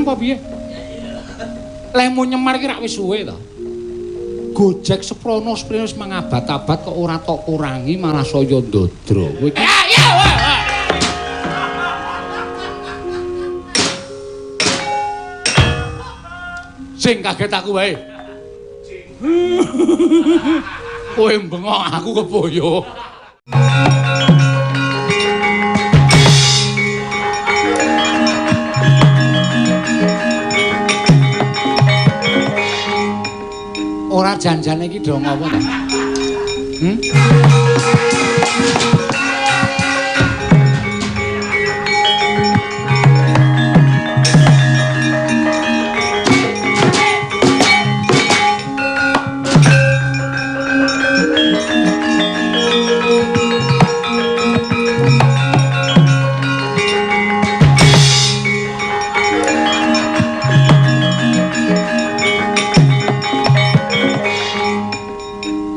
kurang apa piye? Lehmu nyemar ki rak wis suwe to. Gojek seprono seprene wis mangabad-abad kok ora tok kurangi malah saya ndodro. Kowe iki sing kaget aku wae. Kowe bengok aku keboyo. Ora janjane iki do ngopo ta? Hmm?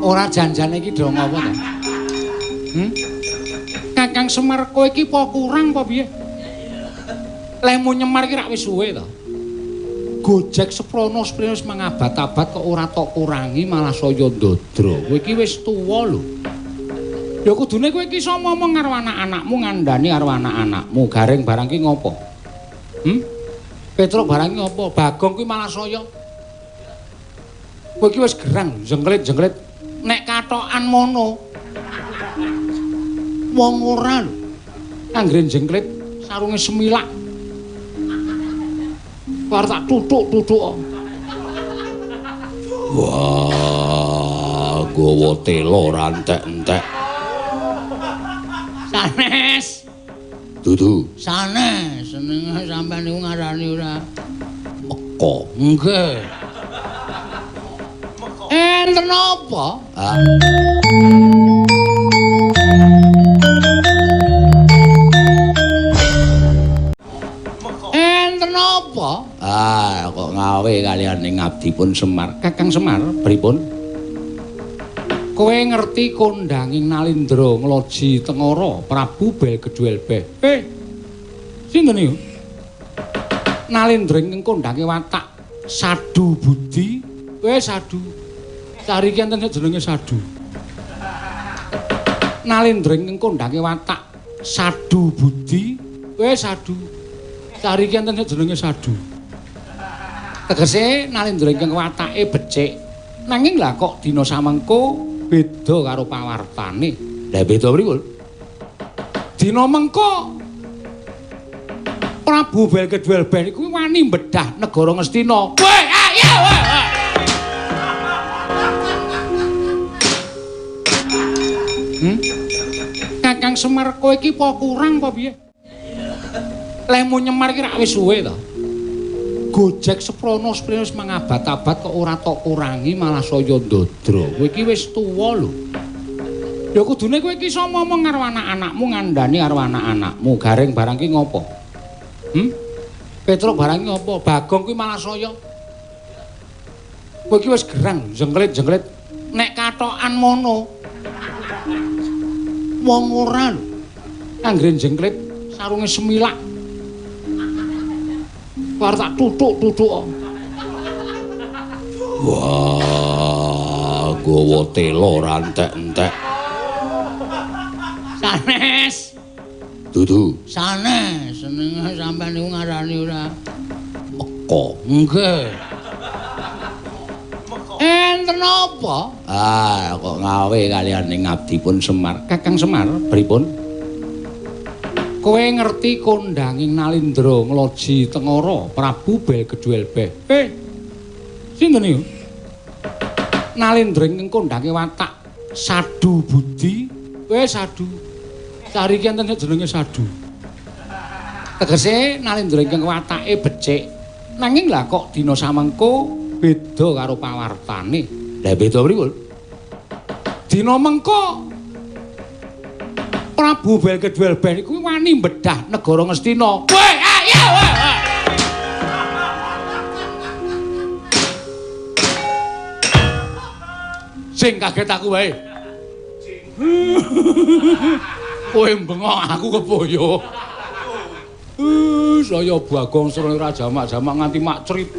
Ora janjane iki do ngopo ta? Hmm? Kakang Semar kowe iki apa kurang apa piye? Lehmu nyemar iki rak wis suwe to. Gojek seprono seprene wis mangabad-abad kok ora tok kurangi malah saya ndodro. Kowe iki wis tuwa lho. Ya kudune kowe iki iso ngomong karo anak-anakmu, ngandani karo anak-anakmu. Gareng barang ki ngopo? Hmm? Petruk barang ki ngopo? Bagong kuwi malah saya. Kowe iki wis gerang, jengklit-jengklit. Nek katokan mono wong ora lho. Anggere jengklit sarunge semilak. War tak tutuk-tutuk. Wah, gawa tela ora entek-entek. Sanes. Dudu. Sanes, senenge sampean niku ngarani ora meko. Nggih. Enten apa? Ah. Enten apa? Ah, kok ngawe kalian ning abdipun Semar. Kakang Semar, pripun? Kowe ngerti kondanging Nalindra ngloji Tengara Prabu Belgeduelbeh. Sinten niku? Nalindra ingkang kondange watak Sadu Budi. Sadu. Cari ki enten jenenge Sadu. Nalindra ingkang kondange watak Sadu Budi. Sadu. Cari ki enten jenenge Sadu. Tegese Nalindra ingkang watake becik. Nanging lah kok dina samengko beda karo pawartane. Lah beda pripun? Dina mengko Prabu Belgeduelbeh iku wani mbedah negara Ngastina. Weh, ayo weh. Hmm? Kakang Semar kowe iki apa kurang apa piye? Lehmu nyemar iki rak wis suwe to. Gojek seprono seprene wis mangabad-abad kok ora tok kurangi malah saya ndodro. Kowe iki wis tuwa lho. Ya kudune kowe iki iso ngomong karo anak-anakmu, ngandani karo anak-anakmu. Gareng barang ki ngopo? Hmm? Petruk barang ki ngopo? Bagong kuwi malah saya. Kowe iki wis gerang, jengklit-jengklit. Nek katokan mono wong ora lho. Anggere jengklit sarunge semilak. War tak tutuk-tutuk. Wah, gawa tela ora entek-entek. Sanes. Dudu. Sanes, senenge sampean niku ngarani ora meko. Nggih. Enten apa? Ah, kok ngawe kalian ning abdipun Semar. Kakang Semar, pripun? Kowe ngerti kondanging Nalindra ngloji Tengara Prabu Belgeduelbeh. Sinten niku? Nalindra ingkang kondange watak Sadu Budi. Sadu. Cari ki enten jenenge Sadu. Tegese Nalindra ingkang watake becik. Nanging lah kok dina samengko beda karo pawartane. Lah beda pripun? Dina mengko Prabu Belgeduelbeh iku wani mbedah negara Ngastina. Weh, ayo weh. Sing kaget aku wae. Kowe bengok aku keboyo. Saya Bagong Srana ora jamak-jamak nganti makcrit.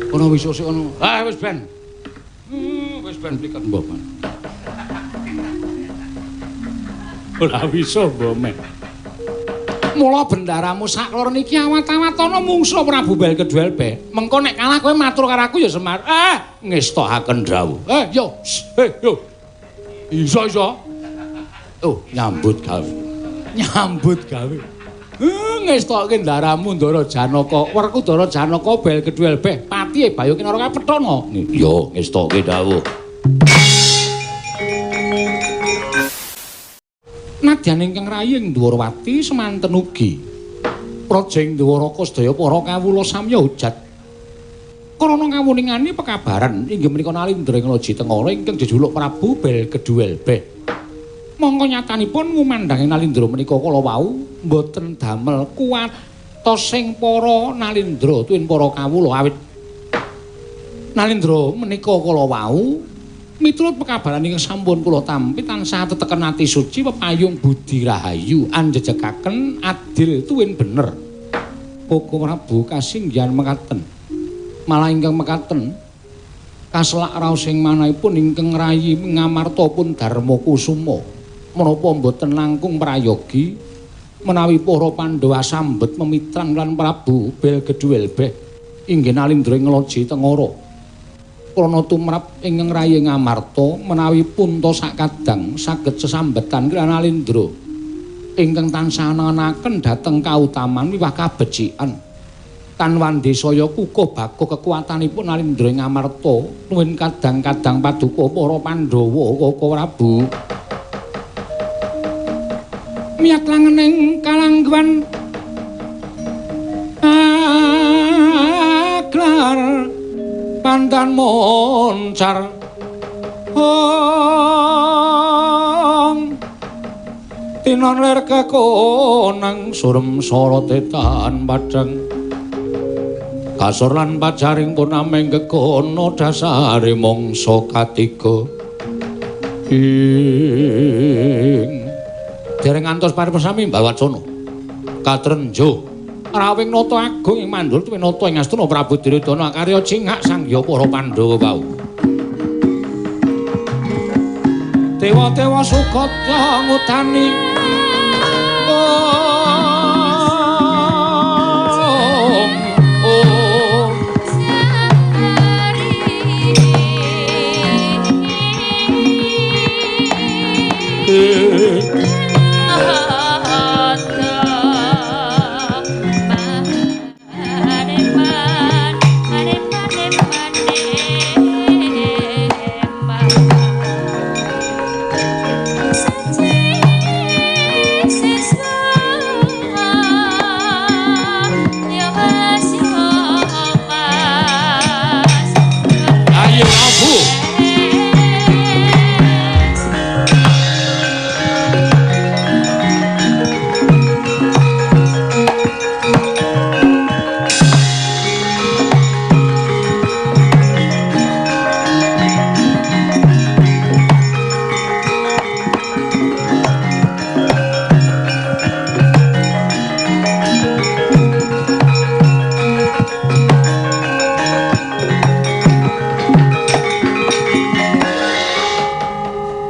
Kono wis sik kono. Ah wis ben. Wis ben pliket mbok. Ora wis mbok. Mula bendaramu sak loro niki awat-awatana mungsuh Prabu Bel Kedhuelbe. Mengko nek kalah kowe matur karo aku ya Semar. Ah, ngestohaken dawuh. Yo. Yo. Iso iso. Oh, nyambut gawe. Nyambut gawe. Ngestokke ndaramu Ndara Janaka. Werkudara Janaka Bel Kedhuelbe. Patihe Bayu Kinara kapethana. Yo, ngestokke dawuh. Nadyan ingkang rayi ing Dwarawati semanten ugi praja ing Dwaraka sedaya para kawula samya hujat krana kawuningani pekabaran inggih menika Nalindra ing Loji Tengara ingkang jejuluk Prabu Bel Kedhuelbe. Mongko nyatanipun ngumandhange Nalindra menika kala wau mboten damel kuwatos sing para Nalindra tuwin para kawula awit Nalindra menika kala wau miturut pekabaran ingkang sampun kula tampi tansah teteken ati suci pepayung budi rahayu anjejekaken adil tuwin bener. Koko Prabu kasinggihan mekaten. Malah ingkang mekaten kaselak raos ing manahipun ingkang rayi Ngamarta pun Darma Kusuma. Menapa mboten langkung prayogi menawi para Pandhawa sambet memitran lan Prabu Bel Gedhuelbeh inggih Nalindra ing Loji Tengara. Prana tumrap ingkang rayi Ngamarta menawi punta sakadang saged sesambetan kaliyan Nalindra ingkang tansah angenaken dhateng kautaman miwah kabecikan tan wandesaya kukuh bakuh kekuatanipun Nalindra ing Ngamarta nuwun kadang-kadang paduka para Pandhawa Koko Prabu miyat langening kalangguan aglar pandan moncar ong tinon lir kekonang surem sorote tan padhang kasor lan pajaring purnaming kekono dasare mangsa katiga ing dereng ngantos paripesami Mbawacana katrenjo rawing nata agung ing mandul tuwin nata ing Astina Prabu Duryudana akarya cingak sangya para Pandhawa wau. Dewa-dewa sukata ngudani om om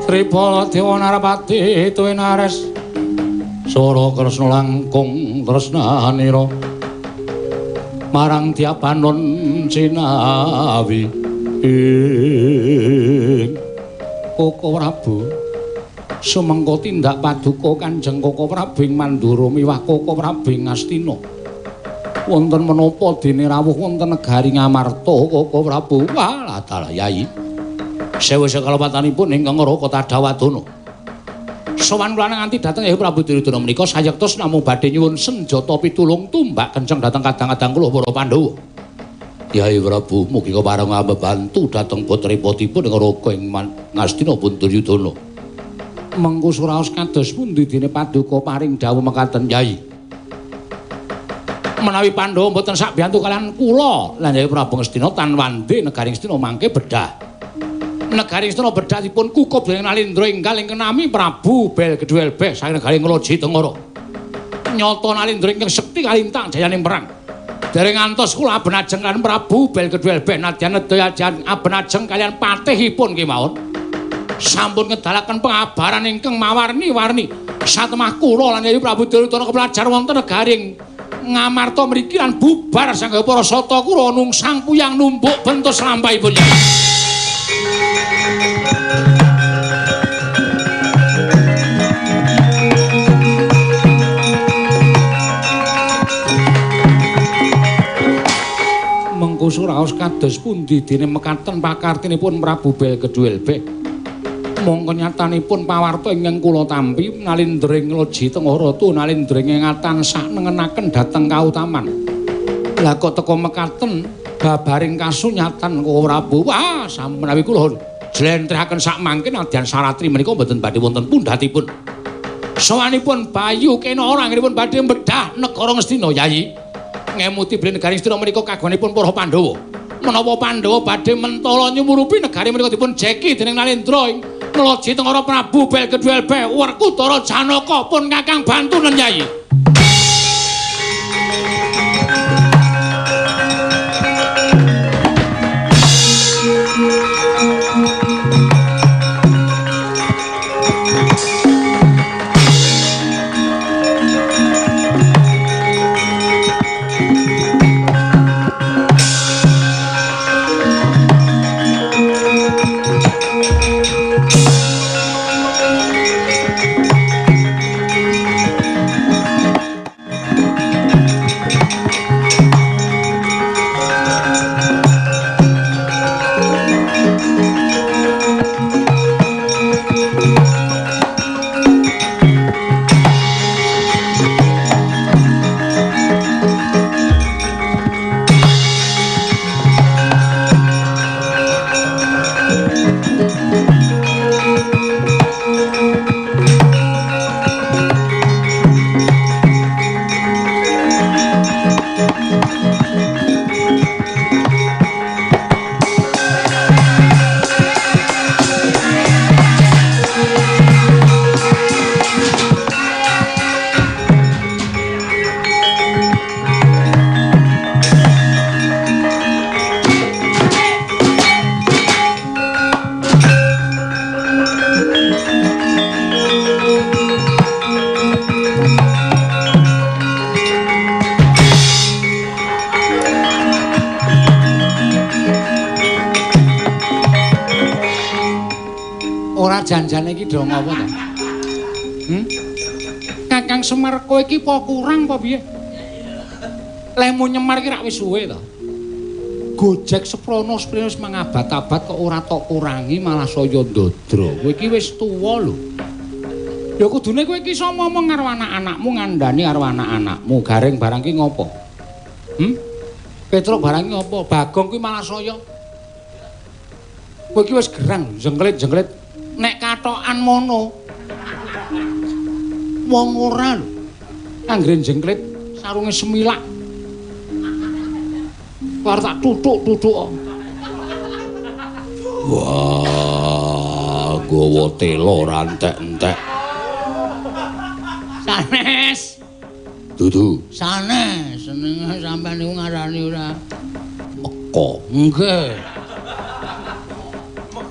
Tripala Dewa Narapati tuwin Ares Sora Kresna langkung tresnanira marang Diapanon cinawi ing Koko Prabu sumengko tindak paduka Kanjeng Koko Prabu ing Mandura miwah Koko Prabu ing Astina wonten menapa dene rawuh wonten negari Ngamarta Koko Prabu. Wah dalah Yai sewu sekalepatanipun ingkang Raka Tadawadana. Sowan kula nganti dhateng Hyang Prabu Duryudana menika sayektos namung badhe nyuwun senjata pitulung tumbak kenceng dhateng kadang-kadang kula para Pandhawa. Yai Prabu mugi kepareng ambebantu dhateng putripotipun ing Raka ing Ngastina pun Duryudana. Mengko suraos kados pundi dene paduka paring dawuh mekaten Yai. Menawi Pandhawa mboten sakbiyantu kalian kula lan Hyang Prabu Ngastina tan wande negari Ngastina mangke bedah. Negari Astina bedah dipun kukup dening Nalindra enggal ingkang nami Prabu Bel Gedhuelbeh saking negari Ngloji Tengara. Nyata Nalindra ingkang sekti kalintang jayaning perang. Dereng ngantos kula abenajeng kaliyan Prabu Belgedwelbeh nadyan nedaya abenajeng kaliyan patihipun kemawon. Sampun ngedalaken pengabaran ingkang mawarni-warni. Satemah kula lan Yayi Prabu Duryudana kepelajar wonten negaring Ngamarta mriki lan bubar sangga para sata kura nungsang puyang numbuk bentus lampahipun Yayi. Mengko suraos kados pundi dene mekaten pakartinipun Prabu Belgedwelbeh. Mongko nyatanipun pawarta ingkang kula tampi Nalindra ing Loji Tengah Ratu Nalindra ing tansah nengenaken dhateng kautaman. Lah kok teka mekaten babaring kasunyatan Prabu. Wah, samenawi kula jlentrehaken sak mangke nadyan saratri menika mboten badhe wonten pundhatipun. Sowanipun Bayu Kena anggenipun badhe bedah negara Ngastina Yayi. Ngemuti bilih negari Ngastina menika kagunganipun para Pandhawa. Menawa Pandhawa badhe mentala nyumurupi negari menika dipun jeki dening Nalindra ing Loji Tengara Prabu Belgedwelbeh Werkudara Janaka pun kakang bantunen Yayi. Ora janjane iki do ngopo to? Kakang Semar kowe iki apa kurang apa piye? Lehmu nyemar iki rak wis suwe to. Gojek seprono seprene wis mangabad-abad kok ora tok kurangi malah saya ndodro. Kowe iki wis tuwa lho. Ya kudune kowe iki iso ngomong karo anak-anakmu, ngandani karo anak-anakmu. Gareng barang ki ngopo? Petruk barang ki ngopo? Bagong kuwi malah saya. Kowe iki wis gerang, jengklit-jengklit. Nek katokan mono. Wong ora lho. Anggere jengklit sarunge semilak. War tak tutuk-tutuk. Wah, gawa tela ora entek-entek. Sanes. Dudu. Sanes, senenge sampean niku ngarani ora meko. Nggih.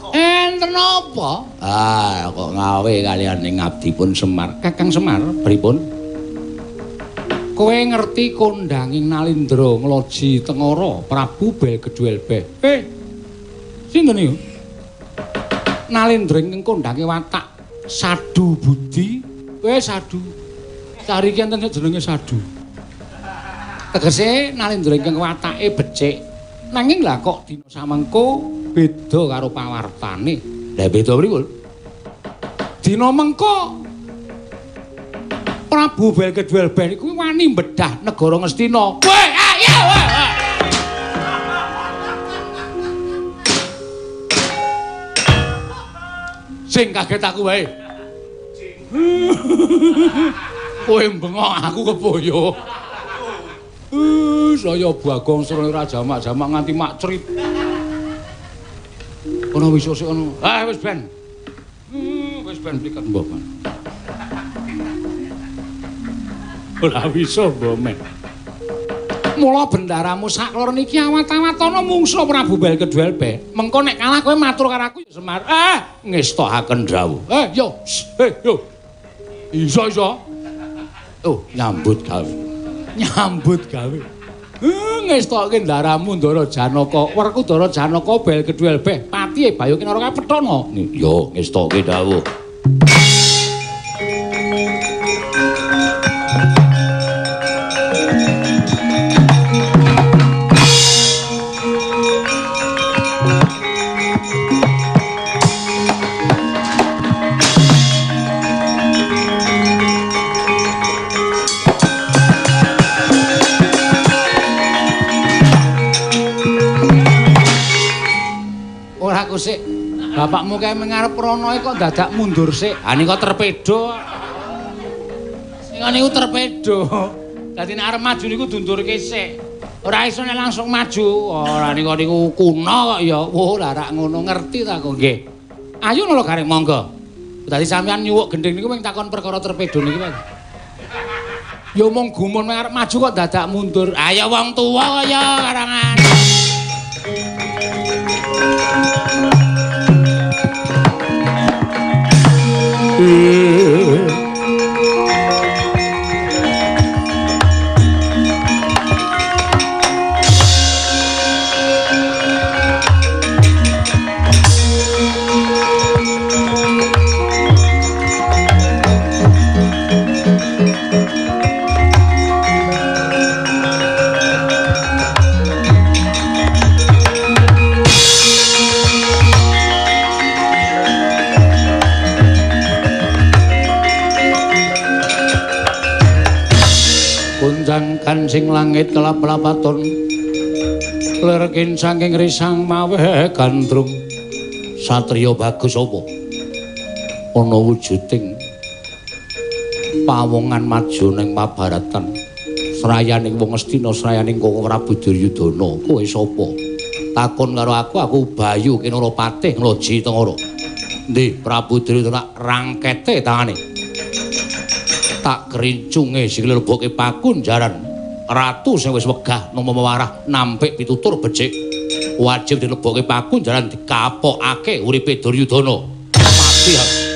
Enten apa? Ah, kok ngawe kaliyan ing abdipun Semar. Kakang Semar, pripun? Kowe ngerti kondanging Nalindra Ngloji Tengara Prabu Belgedwelbeh. Sinten niku? Nalindra ingkang kondange watak Sadu Budi. Kowe Sadu. Cari iki enten jenenge Sadu. Tegese Nalindra ingkang watake becik. Nanging lah kok dina samengko beda karo pawartane. Lah beda pripun? Dina mengko Prabu Belgedwelbeh iku wani mbedah negara Ngastina. Weh, ayo. Sing kaget aku wae. Kowe bengok aku kepoyo. Saya Bagong Srana ora jamak-jamak nganti mak cerit. Kono wis sik kono. Ah wis ben. Wis ben pliket mbok. Ora bisa mbome. Mula bendaramu saklor niki awat-awat ana mungsuh Prabu Bel Kedhuelbe. Mengko nek kalah kowe matur karo aku ya Semar. Ngestohaken dawuh. Yo. Yo. Iso iso. Oh, nyambut gawe. Nyambut gawe. Ngestokke ndaramu Ndara Janaka. Werkudara Janaka Bel Kedhuelbe. Patihe Bayu Kinara kapethana. Yo, ngestokke dawuh. Sik, bapakmu kae mengarep rono kok dadak mundur sik. Ha nika terpedo. Sing niku terpedo. Dadi nek arep maju niku dundurke sik. Ora iso nek langsung maju. Ora nika niku kuno kok ya. Wah, lah rak ngono ngerti ta kok nggih. Ayo nolo gareng monggo. Dadi sampean nyuwuk gendhing niku mung takon perkara terpedo niki wae. Ya mung gumun arep maju kok dadak mundur. Ayo wong tuwa kaya karangan. Kancing langit kelap-lapaton lerkin saking risang maweh gandrung. Satriya bagus apa ana wujuding pawongan maju ning mabaratan srayaning wong Astina srayaning Koko Prabu Duryudana. Kowe sapa? Takon karo aku, aku Bayu Kinara Patih Ngloji Tengara. Ndi Prabu Duryudana rangkete tangane tak kerincunge sikile leboke pakunjaran ratu sing wis wegah nampa mewarah nampik pitutur becik wajib dilebokke pakunjaran dikapokake uripe Duryudana. Mati.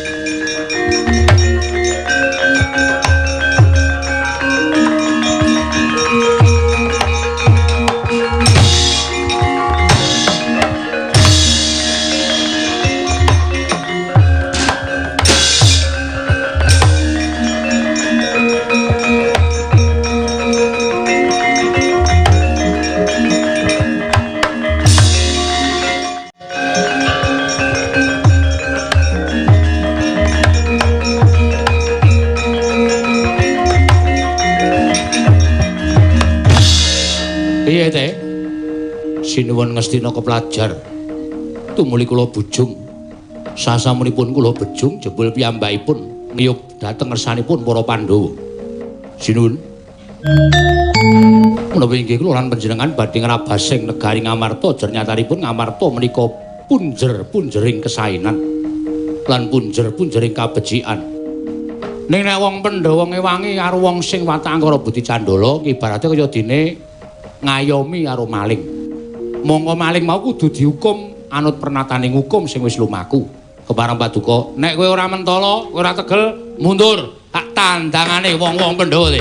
Piye te? Sinuwun Ngastina keplajar. Tumuli kula bujung. Sasampunipun kula bejung jebul piyambakipun ngiyup dhateng ngersanipun para Pandhawa. Sinuwun. Menawi inggih kula lan panjenengan badhe ngrabasing negari Ngamarta, jernyatanipun Ngamarta menika punjer-punjering kesaenan lan punjer-punjering kabecikan. Ning nek wong Pandhawa ngewangi karo wong sing watak angkara budi candala, ibarate kaya dene ngayomi karo maling. Mongko maling mau kudu dihukum anut pernataning hukum sing wis lumaku. Kepareng paduka, nek kowe ora mentala, kowe ora tegel, mundur. Tak tandangane wong-wong Pandhawa.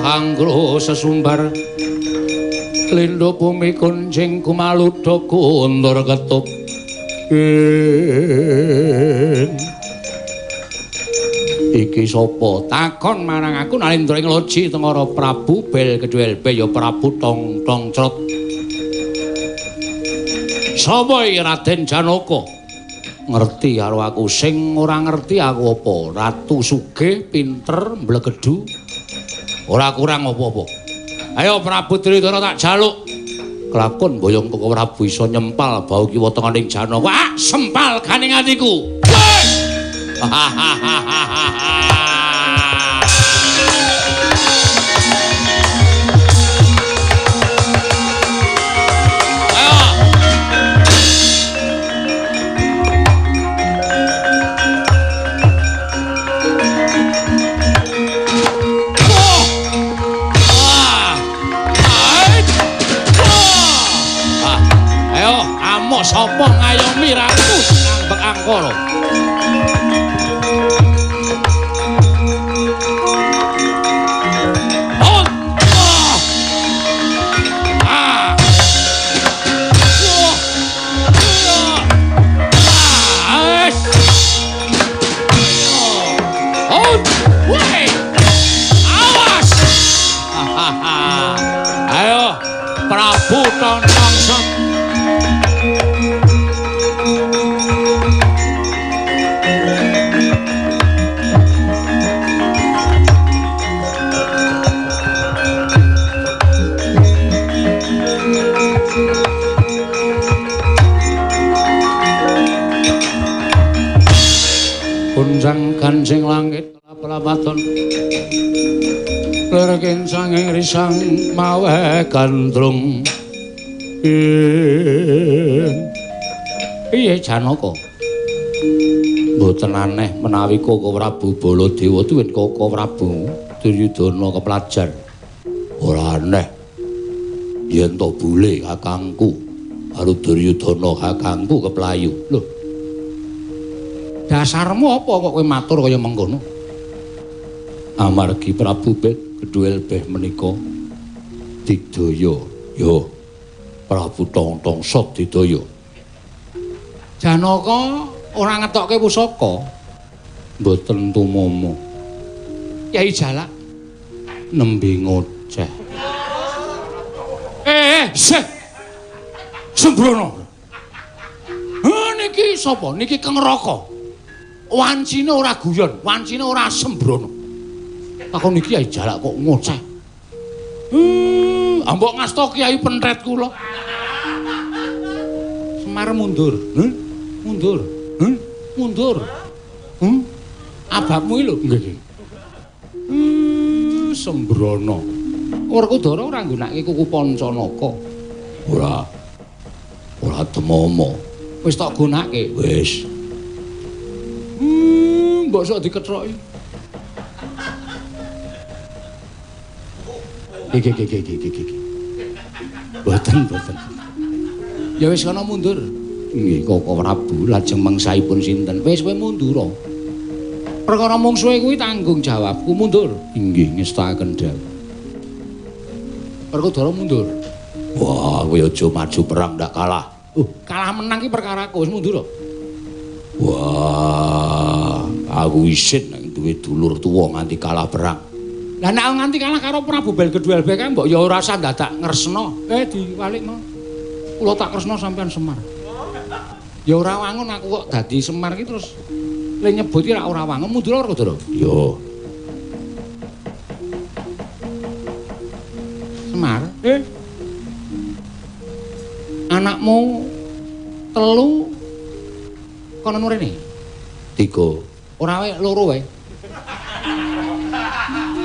Anggro sesumbar lindo bumi kuncing kumaludha kundur ketup. Iki sapa? Takon marang aku Nalindra ing Loji Tengara Prabu Bel Kedhuelbe ya Prabu Tong Tong Crot. Sapa iki Raden Janaka? Ngerti karo aku, sing ora ngerti aku apa? Ratu sugih pinter mblegedhu. Ora kurang apa-apa. Ayo Prabu Duryudana tak jaluk. Kelakon boyong Koko Prabu iso nyempal bau kiwa tengening Janaka. Wah, sempal ganing atiku. Ayo, sapa ngayomi ratu ngambek angkara. Awas. Ayo Prabu Tontong Sot. Gunjang ganjing langit kelap-lapaton lir kincanging risang mawe gandrung. Piye Janaka? Mboten aneh menawi Koko Prabu Baladewa tuwin Koko Prabu Duryudana keplajar. Ora aneh yen to bule kakangku karo Duryudana kakangku keplayu. Lho, dasarmu apa kok kowe matur kaya mengkono? Amargi Prabu Bedhuel Beh menika digdaya. Yo, Prabu Tontong Sot didaya. Janaka ora ngetokke pusaka. Mboten tumomo. Kyai Jalak nembe ngoceh. Seh. Sembrono. Niki sapa? Niki Keng Raka. Wancine ora guyon, wancine ora sembrono. Takon niki Kyai Jalak kok ngoceh. Ambok ngasta Kyai pentret kula. Semar mundur. Mundur. Mundur. Ababmu iki lho. Nggih. Sembrono. Werkudara ora nggunakake kuku Pancanaka. Ora. Ora temomo. Wis tak gunake. Wis. Mbok sok diketroki. Iki. Mboten. Ya wis kana mundur. Nggih, Koko Prabu lajeng mangsaipun sinten? Wis kowe mundura. Perkara mungsuhe kuwi tanggung jawabku mundur. Inggih, ngestakaken dawuh. Werkudara mundur. Wah, kowe aja maju perang ndak kalah. Kalah menang ki perkaraku, wis mundur. Wah, aku isin nek duwe dulur tuwa nganti kalah perang. Lah nek nganti kalah karo Prabu Belgedhuel kae mbok ya ora usah dadak ngresna. Diwalik mau. Kula tak kresna sampean Semar. Ya ora wangun aku kok dadi Semar ki terus le nyebut ki ora wangun mundur Werkudara. Yo. Semar, Anakmu telu kono mrene. 3. Ora wae loro wae.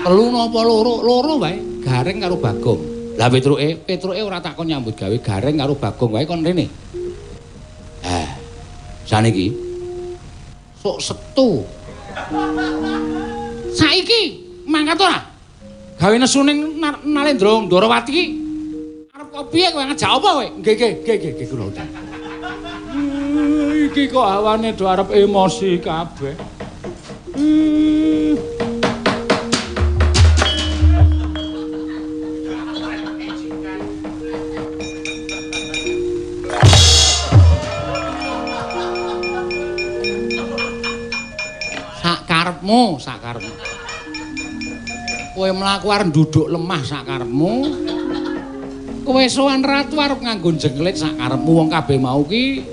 Telu napa loro? Loro wae, Gareng karo Bagong. Lah Petruke ora takon nyambut gawe, Gareng karo Bagong wae kon rene. Saniki sok setu. Saiki mangkat ora? Gawe nesu ning Nalendra Ndorowati iki. Arep kok piye kowe ngejak apa kowe? Nggih kula utang. Iki kok hawane do arep emosi kabeh. Sakarepmu, sakarepmu. Kowe mlaku arep nduduk lemah sakarepmu. Kowe sowan ratu arep nganggo jengklit sakarepmu wong kabeh mau ki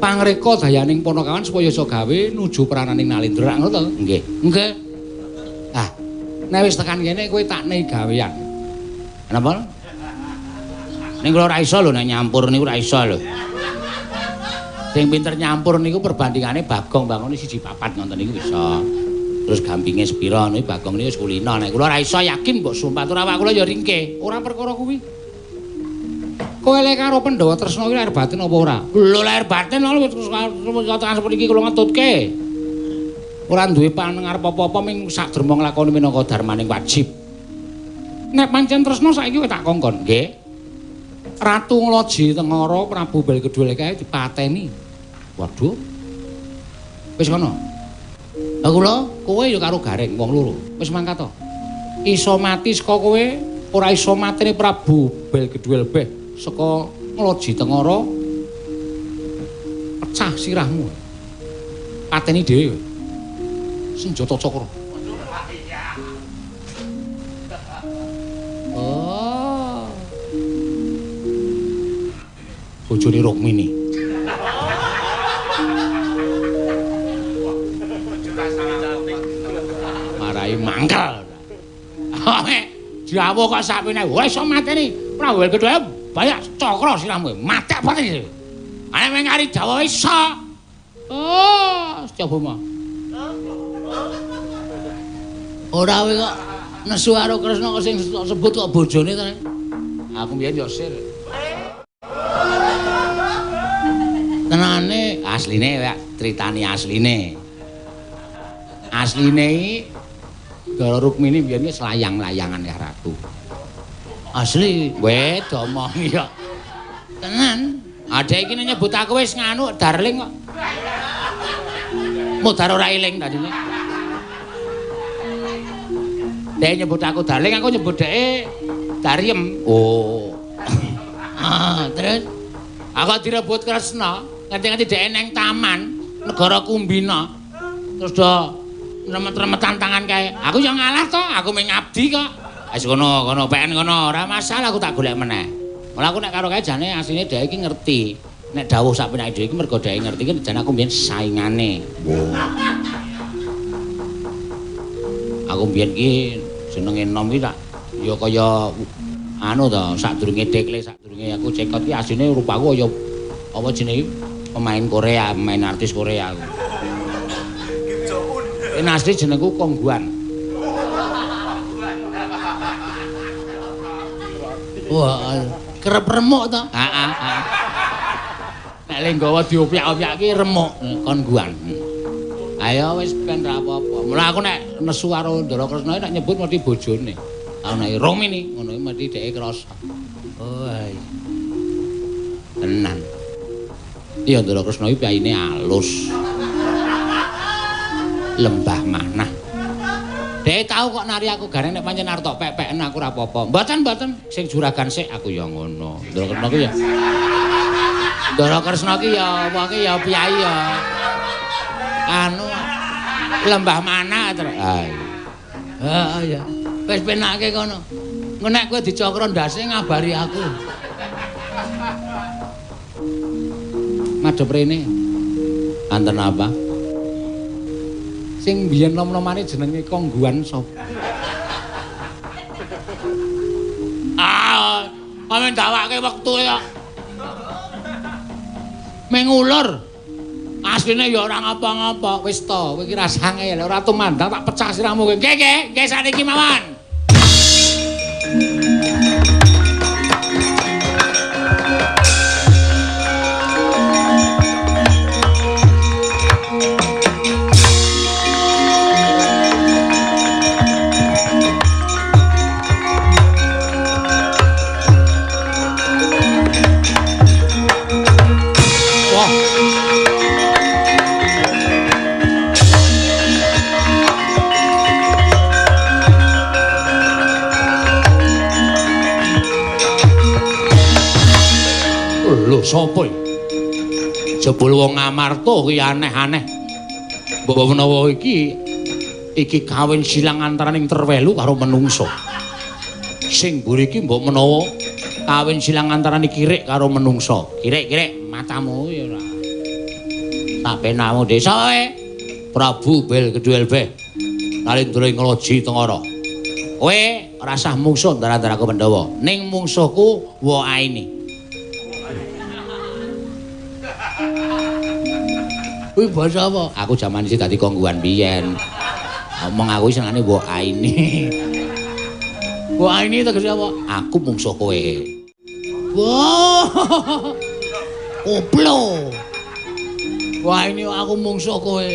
pangreka dayaning Panakawan supaya iso gawe nuju prananing Nalendra ngono to? Nggih. Nggih. Ah, nek wis tekan kene kowe tak nei gawean. Napa? Ning kula ora iso lho nek nyampur niku ora iso lho. Sing pinter nyampur niku perbandingane Bagong bangone 1-4 ngoten niku iso. Terus gampinge sepira niku Bagong niku wis kulino. Nek kula ora iso yakin mbok sumpah tur awak kula ya ringkeh. Ora perkara kuwi. Kowe lek karo Pandhawa Tresna kuwi lahir batin apa ora? Lho lahir batin lho tekan seperti iki kula ngetutke. Ora duwe panengarep apa-apa ming sak derma nglakoni minangka dharmaning wajib. Nek pancen tresna saiki kowe tak kongkon, nggih. Ratu Ngloji Tengara Prabu Belgedul kae dipateni. Waduh. Wis kono. Lah kula kowe ya karo Gareng wong loro. Wis mangkat to. Iso mati saka kowe, ora iso mateni Prabu Belgedul beh saka Ngloji Tengara. Pecah sirahmu. Pateni dhewe. Senjata cakra. Oh. Bojone Rukmini. Marai mangkel. Jawa kok sakmene wis iso mateni Prabu Belgedul banyak cakra sirahmu. Matek pateni. Ana meng kari Jawa iso. Oh, Setyabama. Ora kowe kok nesu karo Kresna kok sing sebut kok bojone to. Aku mbiyen yo sir. Tenane asline wek critani asline. Asline iki Ndara Rukmini mbiyen iki selayang-layangan karo aku. Asli we domongi kok. Tenan. Adek iki nyebut aku wis nganu darling kok. Mudar ora eling tadine. Dhek nyebut aku darling, aku nyebut dhek Dariem. Oh. Ah, terus aku direbut Kresna, ngerti-ngerti dhek neng taman negara Kumbina. Terus do remet-remetan tangan kae. Aku yo ngalah to, aku mung ngabdi kok. Wis kono, kono peken kono, ora masalah aku tak golek meneh. Malah aku nek karo kae jane asline dhek iki ngerti. Nek dawuh sak penake dhewe iki mergo dhek ngerti iki jane aku mbiyen saingane. Aku mbiyen iki jenenge nom iki tak ya kaya anu to, sadurunge dekle, sadurunge aku cekot iki asline rupaku kaya apa jenenge pemain Korea, pemain artis Korea aku. Kim Jong Un. Ini asli jenengku Kongguan. Wah, kerep remuk to. Heeh, heeh. Nek le nggawa diopyak-opyak ki remuk Kongguan. Ayo wis ben ra apa-apa. Mula aku nek nesu karo Ndara Kresna nek nyebut mesti bojone. Aku nek Rukmini ngono iki mesti dheke krasa. Oh iya. Tenan. Iya Ndara Kresna iki piyayine alus. Lembah manah. Dheke tau kok nari aku gareng nek pancen arep tok pek-peken aku ora apa-apa. Mboten-mboten sing juragan sik aku ya ngono. Ndara Kresna ki ya. Ndara Kresna ki ya wonge ya piyayi ya. Anu lembah mana terus. Ha iya. Wis penake kono. Engko nek kowe dicokro ndase ngabari aku. Madhep rene. Anten apa? Sing biyen nom-nomane jenenge Kongguan sapa? Ah, amen dawake wektu ya. Mengulur. Asline ya ora ngapa-ngapa, wis to, kowe iki rasah ngeyel, ora tumandang tak pecah sirahmu kowe. Nggih, nggih, nggih saniki mawon. Lho sapa iki? Jebul wong Amarta kuwi aneh-aneh. Mbok menawa iki iki kawin silang antaraning terwelu karo menungsa. Sing mburi iki mbok menawa kawin silang antarane kirik karo menungsa. Kirik-kirik matamu ya ora. Tak penamu desa kowe. Prabu Bel Kedhuelbe. Nalindra ing Loji Tengara. Kowe Ora sah mungsuh ndara-ndaraku Pandhawa. Ning mungsuhku wa aini. Kuwi basa apa? Aku jaman isih dadi kongguan biyen. Omong aku senengane wa aini. Wa aini tegese apa? Aku mungsuh kowe. Wah. Koplo. Wah ini aku mungsuh kowe.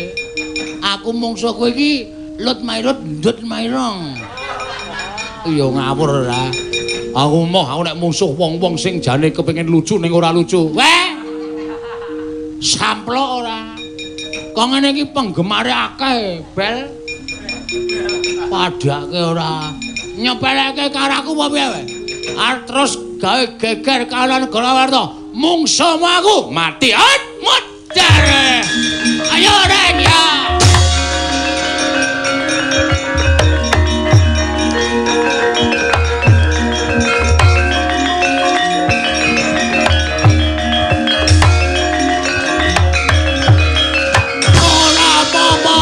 Aku mungsuh kowe iki lut mairut ndut mairong. Iya ngawur ora. Aku moh aku nek mungsuh wong-wong sing jane kepengin lucu ning ora lucu. Weh. Samplok ora. Kok ngene iki penggemare akeh, Bel. Padake ora. Nyepeleke karo aku apa piye kowe? Arep terus gawe geger karo negara Warta. Mungsuhmu aku mati. At modar. Ayo reng ya. Ora apa-apa,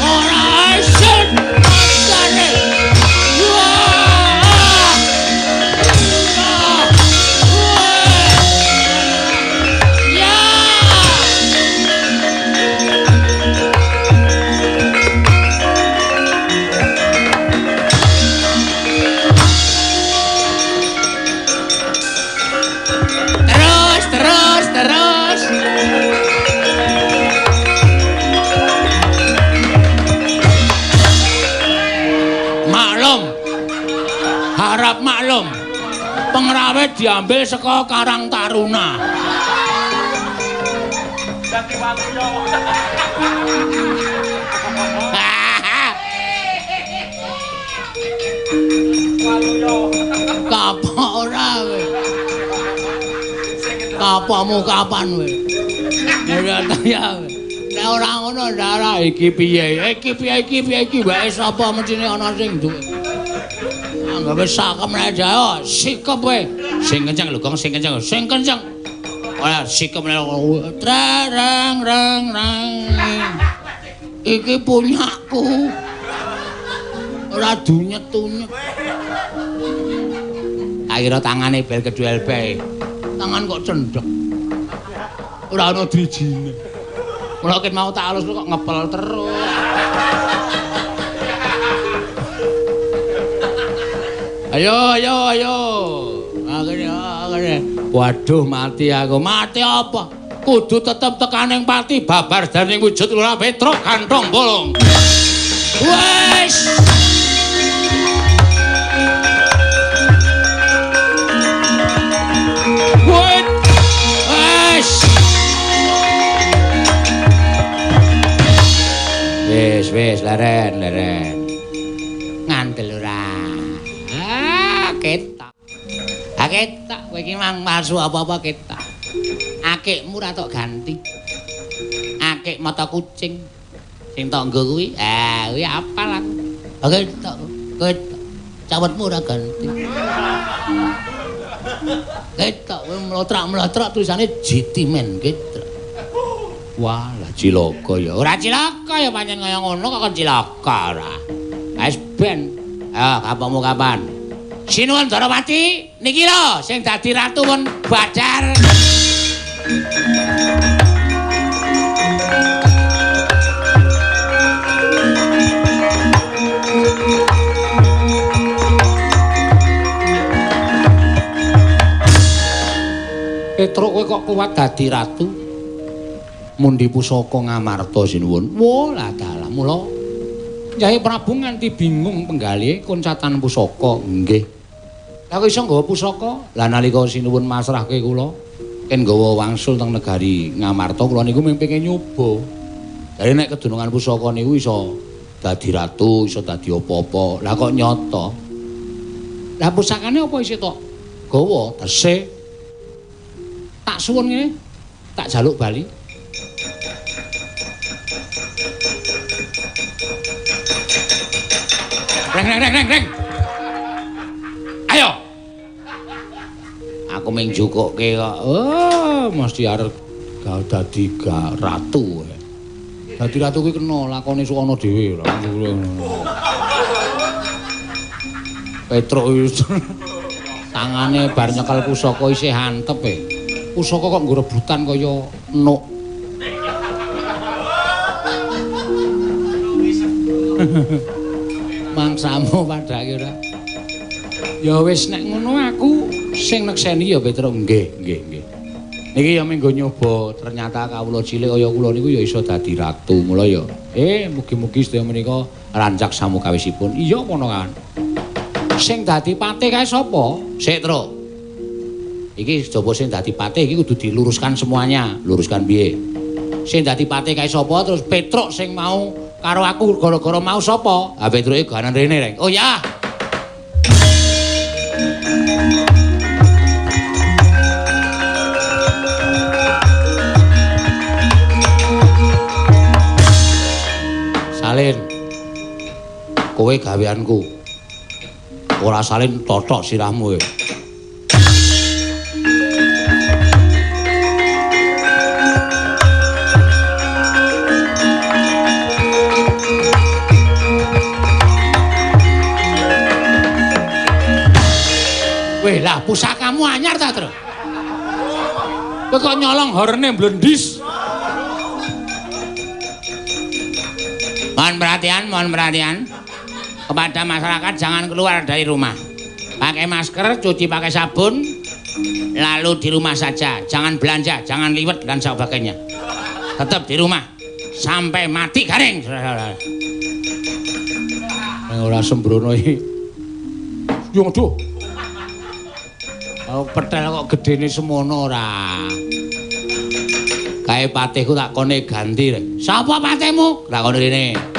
ora isin modare. Wah. Ya. Terus, terus, terus. Maklum. Harap maklum. Pengrawit diambil saka Karang Taruna. Dadi waluyo. Waluyo. Kapok ora kowe. Kapokmu kapan kowe? Ya ta ya. Nek ora ngono ndara iki piye? Iki piye iki piye iki wae sapa mestine ana sing duwe. Anggape sakem nek jae, sikep kowe. Sing kenceng lho, Gong, sing kenceng. Sing kenceng. Ora sikep nek rang rang rang. Iki punyaku. Ora dunyet-tunyet. Akhirnya tangane bel kedua bae. Tangan kok cendhek. Ora ana drijine. Mula ket mau tak alus kok ngepel terus. Ayo ayo ayo. Akhirnya akhirnya. Waduh mati aku. Mati apa? Kudu tetep tekaning pati babar daning wujud Lurah Petruk kantong bolong. Wes. Wes. Wes wes leren leren. Ngandel ora. Ah ketok. Ah ketok kowe iki mang palsu apa-apa ketok. Akikmu ora tok ganti. Akik mata kucing. Sing tok nggo kuwi, ah kuwi apal aku. Ah ketok, ketok. Cawetmu ora ganti. Ketok kowe mlotrak-mlotrak tulisane GT Men ketok. Wah, lah cilaka ya. Ora cilaka ya pancen kaya ngono kok kon cilaka ora. Wis ben. Ayo kapokmu kapan? Sinuwun Darawati niki lho sing dadi ratu pun Badar. Petruk kowe kok kuat dadi ratu? Mundi pusaka Ngamarta sinuwun. Wah, lah dalah mula Kyai Prabu nganti bingung penggalihe koncatan pusaka. Nggih. Lah kok iso nggawa pusaka? Lah nalika sinuwun masrahke kula ken nggawa wangsul teng negari Ngamarta kula niku mung pengen nyoba. Jare nek kedunungan pusaka niku iso dadi ratu, iso dadi apa-apa. Lah kok nyata? Lah pusakane apa isih tok gawa tesih. Tak suwun ngene, tak jaluk bali. Reng reng reng reng reng. Ayo. Aku mung jukukke kok. Oh, mesti arep dadi ratu. Dadi ratu kuwi kena lakone sok ana dhewe. Petruk tangane bar nyekel pusaka isih antep e. Pusaka kok nggo rebutan kaya nuk. Mangsamu padake ora. Ya wis nek ngono aku sing nekseni ya Petruk. Nggih, nggih, nggih. Niki ya menggo nyoba, ternyata kawula cilik kaya kula niku ya iso dadi ratu. Mula ya mugi-mugi sedaya menika rancak samukawisipun. Iya ponakan. Sing dadi patih kae sapa? Sik, Truk. Iki coba sing dadi patih iki kudu diluruskan semuanya. Luruskan piye? Sing dadi patih kae sapa? Terus Petruk sing mau karo aku gara-gara mau sapa? Ha Petruke ganan rene, Reng. Oh ya. Salin. Kowe gaweanku. Ora salin totok sirahmu kowe. Weh lah pusakamu anyar ta, Tru? Kowe kok nyolong horne blendis. Mohon perhatian, mohon perhatian. Kepada masyarakat jangan keluar dari rumah. Pakai masker, cuci pakai sabun, lalu di rumah saja. Jangan belanja, jangan liwet dan sebagainya. Tetap di rumah sampai mati garing. Ora sembrono iki. Yo aduh. Oh, petel kok gedene semono ora. Kae patihku tak kone ganti. Sapa patihmu? Tak kono rene.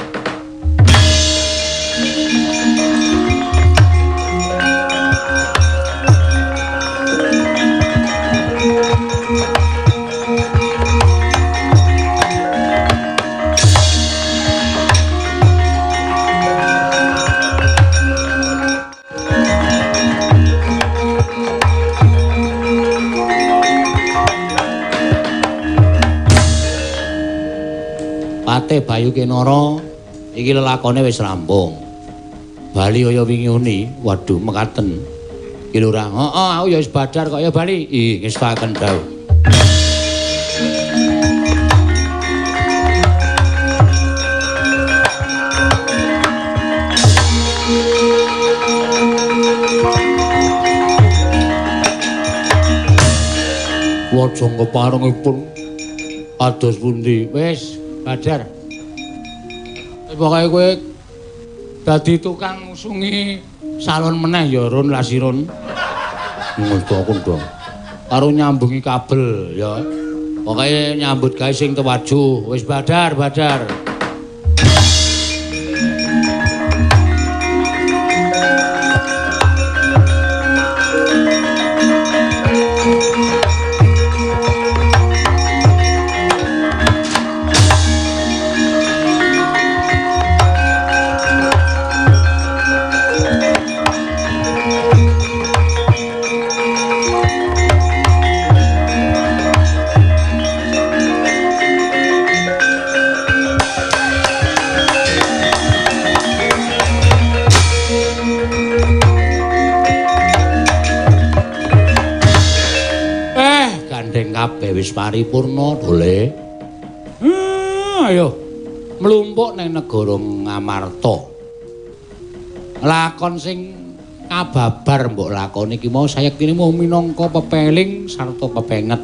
Patih Bayu Kinara iki lelakone wis rampung. Bali kaya wingi uni, waduh mekaten. Ki lurah, heeh aku ya wis badar kok ya bali. Ih, ngestakaken dawuh. Lajeng keparengipun kados pundi? Wis badar. Pokoke kowe dadi tukang ngusungi salon meneh ya Run Lasirun. Ngono dong. Karo nyambungi kabel ya. Pokoke nyambut gawe sing tewajuh. Wis badar, badar. Kabeh wis paripurna dole. Ayo mlumpuk ning negara Ngamarta. Lakon sing kababar mbok lakoni iki mau sayektine mung minangka pepeling sarta pepenget.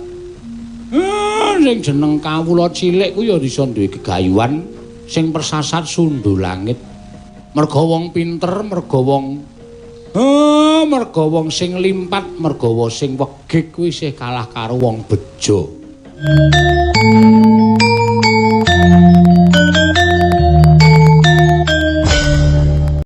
Sing jeneng kawula cilik ku ya iso duwe gegayuhan sing persasat sundhu langit. Merga wong pinter, merga wong merga wong sing limpat, merga wong sing wegik kuwi isih kalah karo wong bejo.